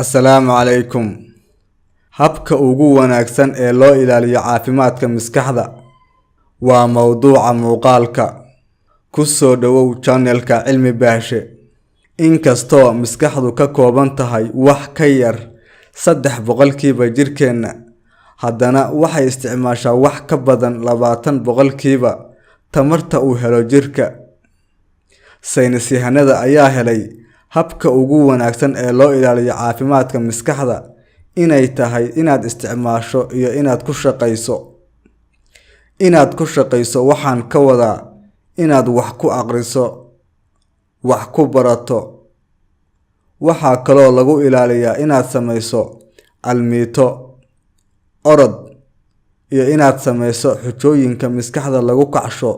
Assalaamu calaykum. Habka ugu wanaagsan ee loo ilaaliyo caafimaadka maskaxda waa mowduuca muuqaalka. Ku soo dhawow channel-ka Cilmi Baashe. Inkastoo maskaxdu ka kooban tahay wax ka yar 3% jirkeenna, haddana waxay isticmaashaa wax ka badan 20% tamarta uu helo jirka. Saynis yahanada ayaa helay habka ugu wanaagsan ee loo ilaaliyo caafimaadka maskaxda inay tahay inaad isticmaasho iyo inaad ku shaqeyso. Inaad ku shaqeyso waxaan ka wadaa inaad wax ku akhriso, wax ku barato. Waxaa kaloo lagu ilaaliyaa inaad sameyso aalmiito, orod, iyo inaad sameyso xujooyinka maskaxda lagu kacsho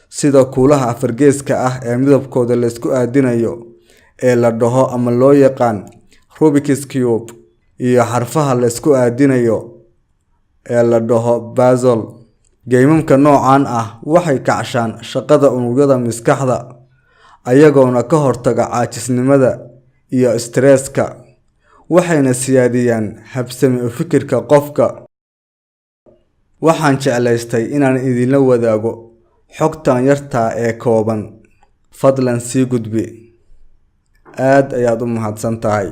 sida kuulaha afargeeska ah ee midabkooda la isku aadinayo ee la dhaho ama loo yaqaan Rubik's Cube, iyo xarfaha la isku aadinayo ee la dhaho puzzle. Geymamka noocan ah waxay kacshaan shaqada unugyada maskaxda, ayagoona ka hortaga caajisnimada iyo stress-ka, waxayna siyaadiyaan habsami u fikirka qofka. Waxaan jeclaystay inaan idinla wadaago xogtan yarta ee kooban. Fadlan sii gudbi. Aad ayaad u mahadsan tahay.